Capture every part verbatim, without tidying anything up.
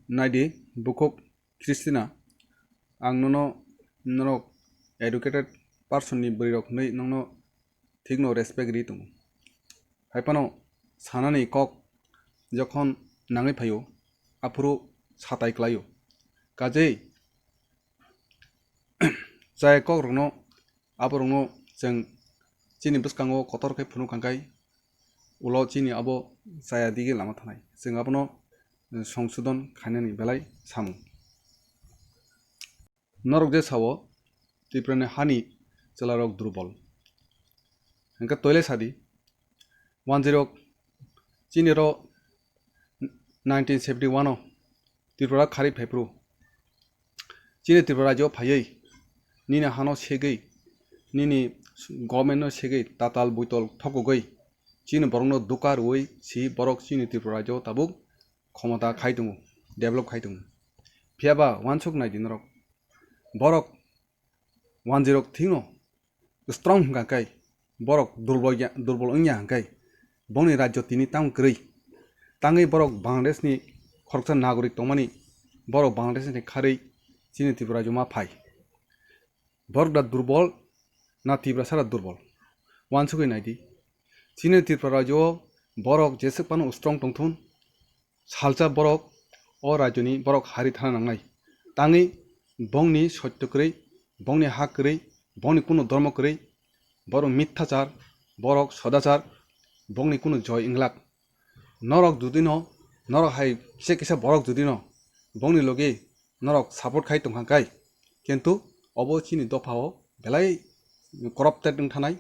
Naidi, bukhuk Christina, ang nono norok educated person ni bwrwi rok hinwi nokno thikno respect ri tongo. Hai phano sanani kok jokhon nangwi phaio, aphuru satai klaio. Kajei chaya kok rokno, aborokno chwng chini bwskango kotor khe phunuk kha khe ulo chini abo chaya dige lama thanai. Chwng abono, eh, songsodon khainani belai samung. Norok je sao Tripura ni hani chwla rok durbol. Hwnkhe toile sadi, wanjwi rok chini ro nineteen seventy one o Tripura khari phaiphuru chini Tripura rajyo phaiwi nini hano segwi, nini government no segwi tatal buitol thokogwi chini borokno duka rwui si borok chini Tripura rajyo tabuk khomota khai tongo, develop khai tongo. Phiyaba wansuk naidi norok, borok wanjwi rok thikno strong hwnkha khe, borok durbol ya, durbol wngya hwnkhe, bongni rajyo tini tamo kwrwi. Tangwi borok Bangladesh ni khoroksa nagorik tongmani, borok Bangladesh ni kharwi chini Tripura rajyo ma phai. Borok da durbol na Tiprasa da durbol? Wansugwi naidi. Chini Tripura rajyo borok jeswk phano strong tongthun, salsa borok o rajyoni borok hari thana nangnai. Tangwi bongni sotyo kwrwi, bongni ha kwrwi, bongni kunu dhormo kwrwi, borok mithachar, borok sodachar, bongni kunu joy wnglak. Norok judino, norok hai kisa kisa borok judino bongni logi norok support khai tongkha khe, kintu obo chini dophao belai corrupted wng thanai,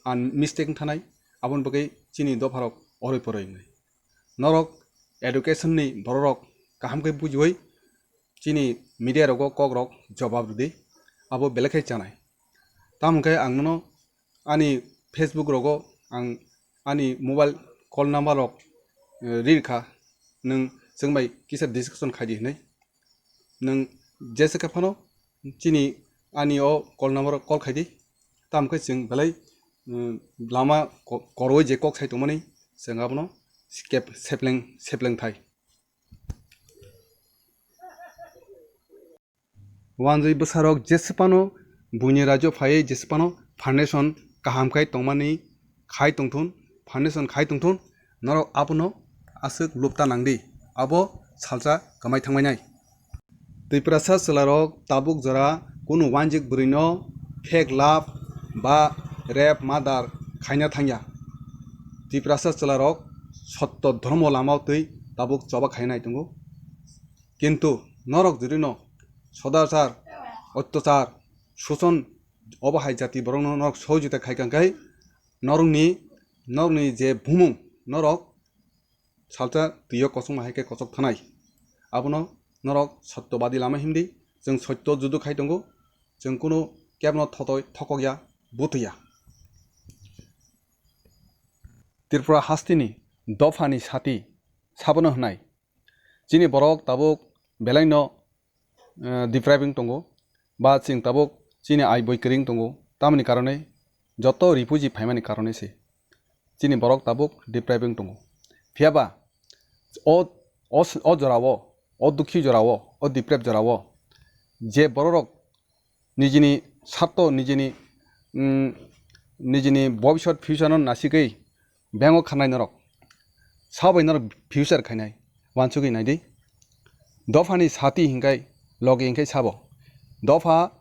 an mistake wng thanai, aboni bagwi chini dopharok oroi poroi wngnai. Norok education ni bororok kaham khe bujiwi chini media rogo kok rok jobab rwdi, abo belai khe chanai. Tamo khe ang nono ani Facebook rogo ang ani mobile call number rok, eh, rirkha, nwng chwng bai kisa discussion khaidi hinwi. Nwng jesa khe phano chini ani o call number o call khaidi. Tamo khe chwng belai, eh, lama ko-, koroi je kok sai tongmani chwng abono skep sepleng, sepleng thai. Wanjwi bwsarok jeswphano buini rajyo phaiwi jeswphano foundation kaham khai tongmani khai tongthun, foundation khai tongthun, norok abono aswk lupta nangdi, abo salsa kwmai thangbainai. Tiprasa chwlarok tabuk jora kunu wanjik bwrwino fake love ba rape murder khaina thangya. Tiprasa chwlarok sotto dhormo lamao twi tabuk choba khainai tongo. Kintu norok judino sodachar, ottachar, suson obo hai jati borokno norok sohojita khai kha khe norokni, norokni je bumung norok salsa twiyo kochokma hai khe kochok thanai. Abono norok sottobadi lama himdi, chwng sotto judo khai tongo, chwng kunu kebno thotoi thokokya, buthuya. Tripura hasteni dophani sati sabono hwnai. Chini borok tabuk belaino, eh, depriving tongo, ba chwng tabuk chini ai boi kwrwng tongo, tamoni karone joto refugee phaimani karone se chini borok tabuk depriving tongo. Phiyaba o, o, o jorao, o dukhi jorao, o deprive jorao je bororok nijini sarto, nijini, mm, nijini bobisot future no nasigwi bango khanai norok. Sabai norok future khainai. Wansugwi naidi. Dophani sati hinkai logi hinkai sabo. Dopha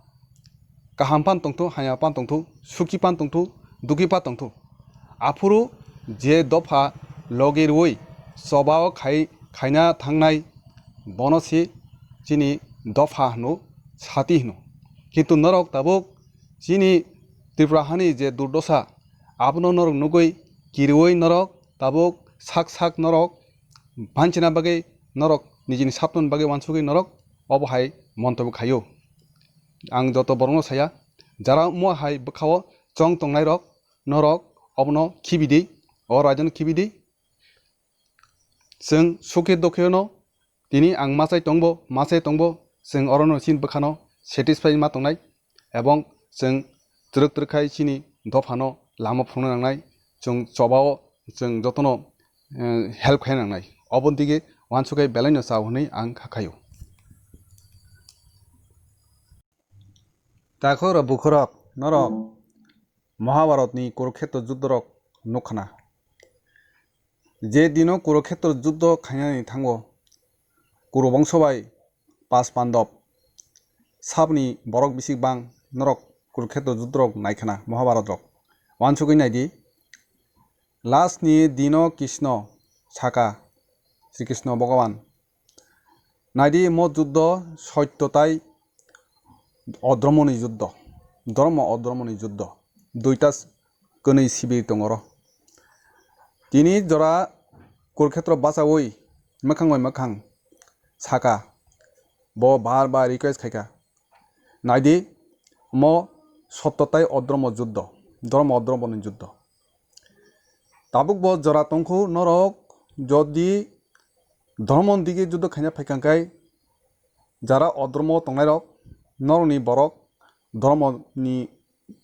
kaham pan tongthu, haya pan tongthu, suki pan tongthu, duki pan tongthu. Aphuru je dopha logi rwui chobao khai, khaina thangnai bono si chini dopha hwno, sati hwno. Kintu norok tabuk chini Tripura hani je durdosa, abono norok nugui kiriui norok tabuk sak sak norok banchina bagwi norok nijini saptoni bagwi wansugui norok obo hai montobyo khaio. Ang joto borokno saya, jara omo hai bwkhao chong tongnai rok, norok obono khibidi, o raijono khibidi. Chwng sukhe dokheno tini ang machai tongbo, machai tongbo, chwng orono chini bwkhano satisfy ma tongnai, ebong chwng twrwk twrwk khai chini dophano lama phunukna nangnai, chwng chobao chwng jotono, eh, help khaina nangnai. Oboni dige wansugwi belaino chao hwnwi ang kha khaio. Takhuk rok bukhuk rok, norok Mahabharatni Kurukhetra juddorok nukkhana. Je dino Kurukhetra juddo khainani thango, Kuru bongso bai pas pandab sabni borok bisik bang norok Kurukhetra juddorok naikhana Mahabharatrok. Wansugwi naidi, last ni dino Krishna saka, Sri Krishna Bhagavan, naidi mo juddo sotto tai odromoni juddo, dhormo odromoni juddo, duita kwnwi sibir tongo oro. Tini jora Kurukhetra bachaui mwkhang bai mwkhang saka, bo bar bar request khaikha, naidi mo sotto tai odromo juddo, dhormo odromoni juddo. Tabuk bo jora tongkhu norok jodi dhormoni dige juddo khaina phaikha khe, jara odromo tongnairok norokni borok dhormoni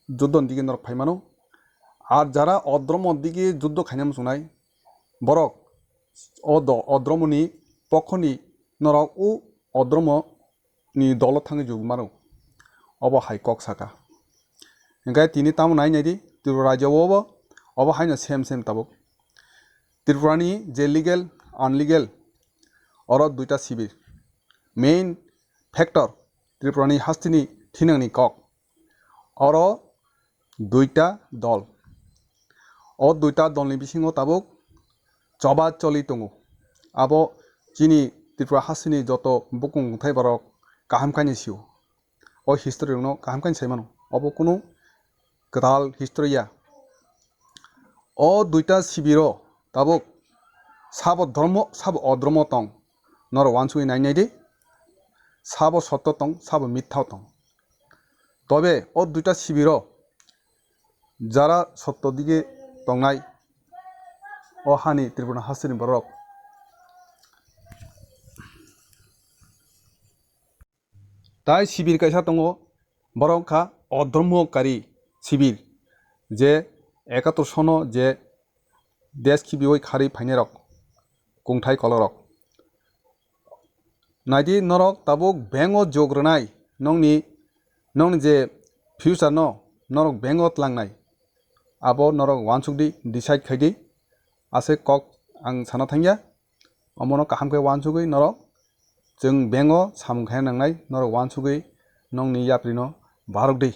juddoni dige norok phaimano. Ar jara odromo dige juddo khaina muchungnai borok o do-, odromoni pokhoni norok o odromo ni dolo thangwi jugwi mano. Obo hai kok saka. Hinkhe tini tamo nai naidi, Tripura rajyo o bo obo haino same same tabuk. Tripura ni je legal, unlegal, oro duita sibir. Main factor Tripura ni hasteni thinangni kok. Oro duita dol. O duita dolni bisingo tabuk choba choli tongo. Abo chini Tripura hasteni joto bukung bwthai borok kaham khaini sio. O history rokno kaham khaini sai mano. Obo kunu kwtal history ya. O duita sibiro tabuk sabo dhormo, sabo odhormo tong. Norok wansugwi nai nai di. Sabo sotto tong, sabo mitha tong. Tobe o duita sibiro jara sotto dige tongnai, o hani Tripura hasteni borok. Tai sibir kaisa tongo, borok kha odhormo kari sibir, je ekator sono je desh khibiwi kharwi phainairok, kungthai kolorok. Naidi norok tabuk bank o jog rwnai, nongni, nongni je future no norok bank o tlangnai, abo norok wansuk di, decide khai di. Aswk kok ang sana thangya, omono kaham khe wansugwi norok chwng bank o samung khaina nangnai, norok wansugwi nongni yapri no barok di.